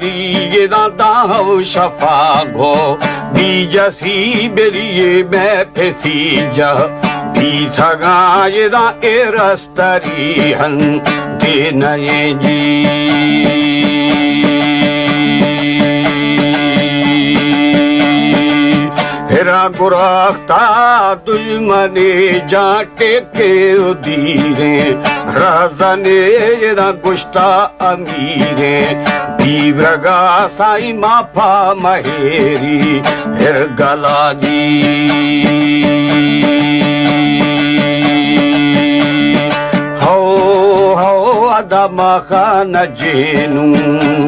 دیگہ داں داں ہو شفا گو، بیجسی بریے میں پھسی جہ، پیسگاں یہ داں اے رستری ہن دے نئے جی۔ ہرا گراختا دژمنے جاں ٹیکے و دیریں، رہزنے را گشتا امیریں، بیورگا سائی ما پا مہیری ہرگلا جی۔ ہو ہو ادا ما خان جینو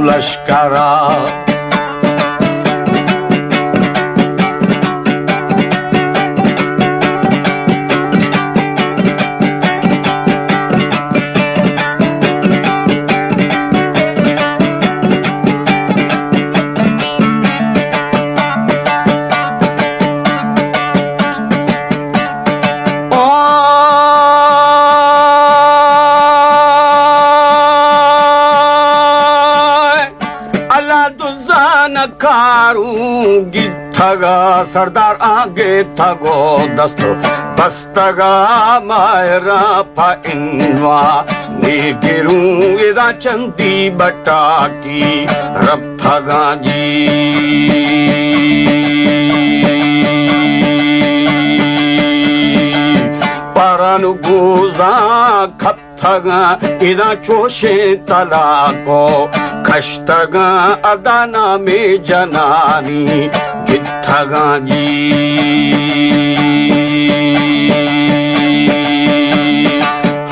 لشکرا۔ اللہ دزان کاروں گتھگا، سردار آں گتھگو دست بستگا، ماہرا پہ انوا نیگروں ادا چندی بٹاکی رپتگاں جی۔ پرن گوزاں کپ تگاں ادا چوشیں طلاق و کشتگاں ادا نامے جنانی گتھگاں جی۔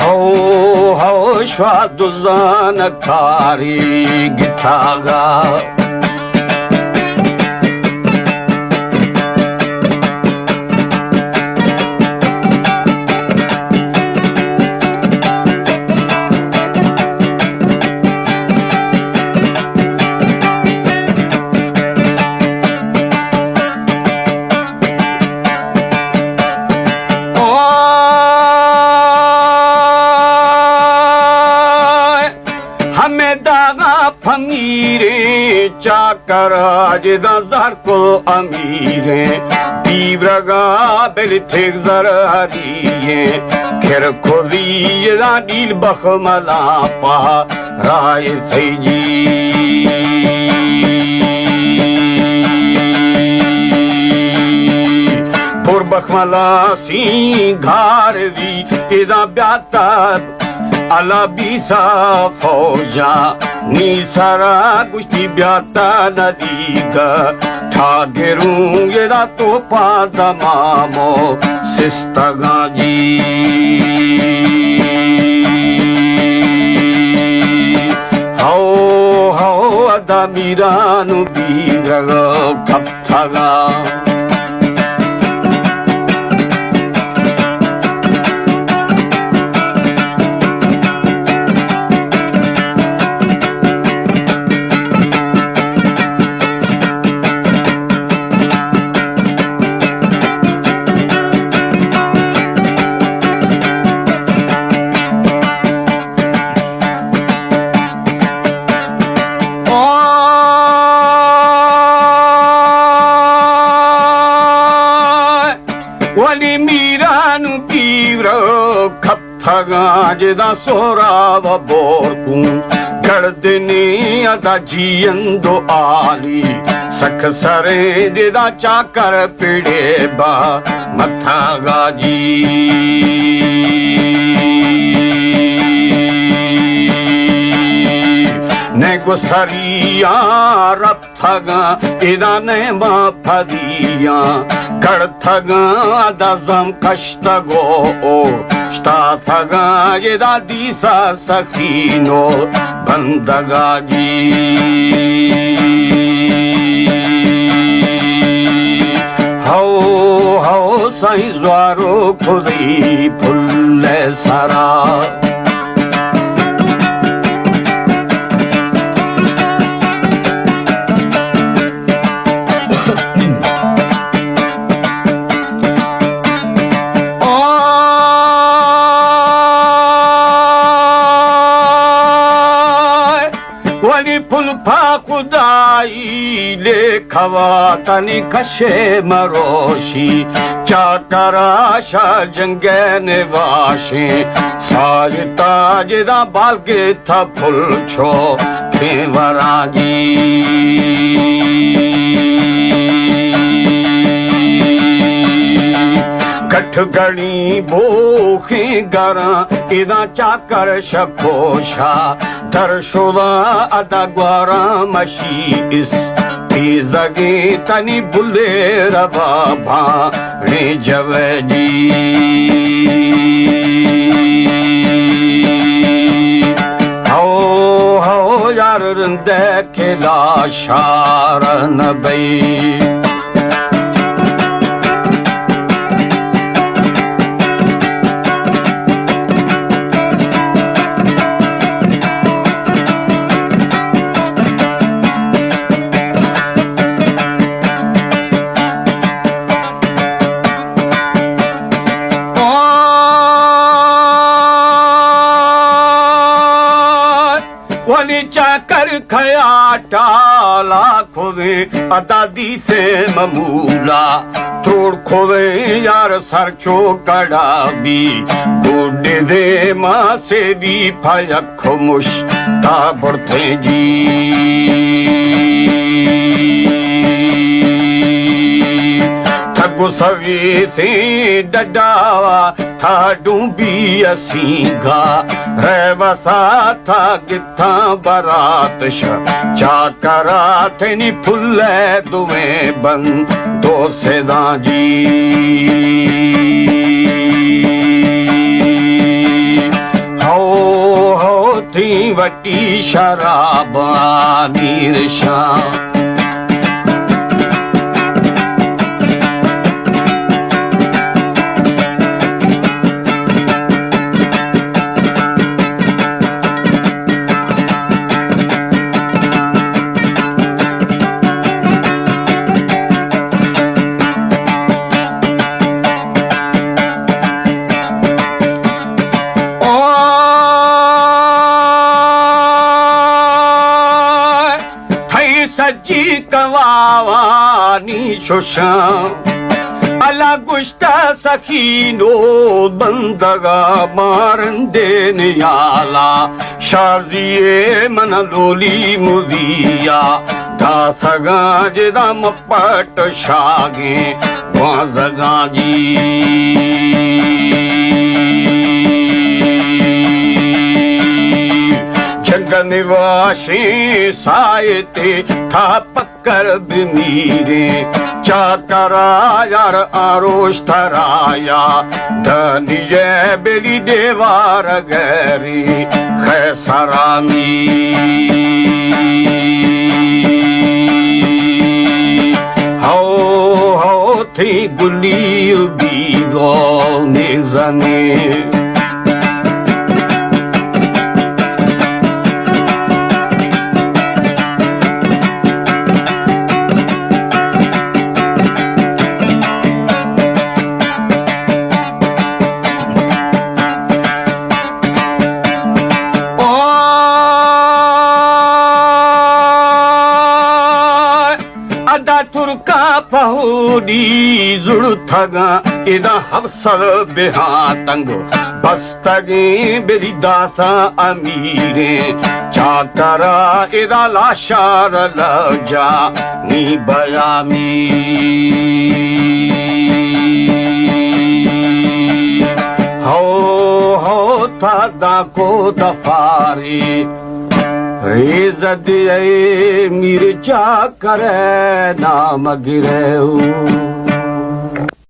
ہو ہو شوا دزان کاری گتھگا۔ ہمے داغا پمیریں چاکر اجداں زر کو امیریں، دیورگا بل تھیک زر ہرییں، کھر کھری دا ڈیل بخملاں پہ رائے سیجی۔ پر بخملا سینگار وی ادا بیاتا الا بیسا فوجا نی سرا گشتی بیاتا ندیگا، ٹھاگروں گڑا تو پا زمامو سستگاں جی۔ ہو ہو ادا میرانو بیرگ کپ تھگا۔ ولی میران و پیور کپتگاں جدا سہراب بورکوں، گردنی ادا جیئند و آلی، سک سریں جدا چاکر پڑے با متھاگا جی۔ نگو سریاں رپتگاں ادا نیما پدیاں، کڑتگاں ادا زم کشتگو او، شتاتگاں ادا دیسا سخینو بندگا جی۔ ہو ہو سائیں زوارو کھدی پھل سرا۔ ولی پل پا خود ہوا تنی کشے مروشی، چاکرا شاہ جنگے نواشیں، ساج تاج دا بالگے تھا پھل چھو پھیوراں جی۔ گٹھ گڑی بوخیں گراں ادا چاکر شکوشا، در شداں ادا گواراں مشی اس تیزگیں تنی بلے رباباں۔ اے جوجی۔ ہو، ہو، یار رندے کلا شار نبی۔ ولی چاکر کھیا ٹالا کھویں، ادا دیسیں ممولا توڑ کھویں، یار سر چو کڑا بی، گوڈے دے ماں سے بی پھیا کمش تا بڑتیں جی۔ تھگو سویتیں ڈڈاوا تھا ڈوبی اسینگا، رہ وسا تھا گتاں براتش، چاکرا تھنی پھلے دویں بند دو سداں جی۔ ہو، ہو، تھی وٹی شرابانی رشاں۔ تھئی سجی کواوانی ششاں، الا گشتہ سخی نود بندگا مارندے نیالا، شازی من لولی مدیا، داسگاں جدا مپٹ شاگیں گوانزگاں جی۔ جنگ نواشیں سائے تے تھا پکر بمیریں، چاکرا یار آروش ترایا، دنیے بلی دیوار گری خیسرامی۔ ہو، ہو، تھی گلی بیگو نزنے۔ ادا ترکا پہودی زڑتگاں، ادا ہفسر بہاں تنگ بستگیں، بلی داساں امیریں، چاکرا ادا لاشار لجا نی بیامی۔ ہو، ہو، تھا داں کو دفاری ریز دے میر چاکر نام گرے۔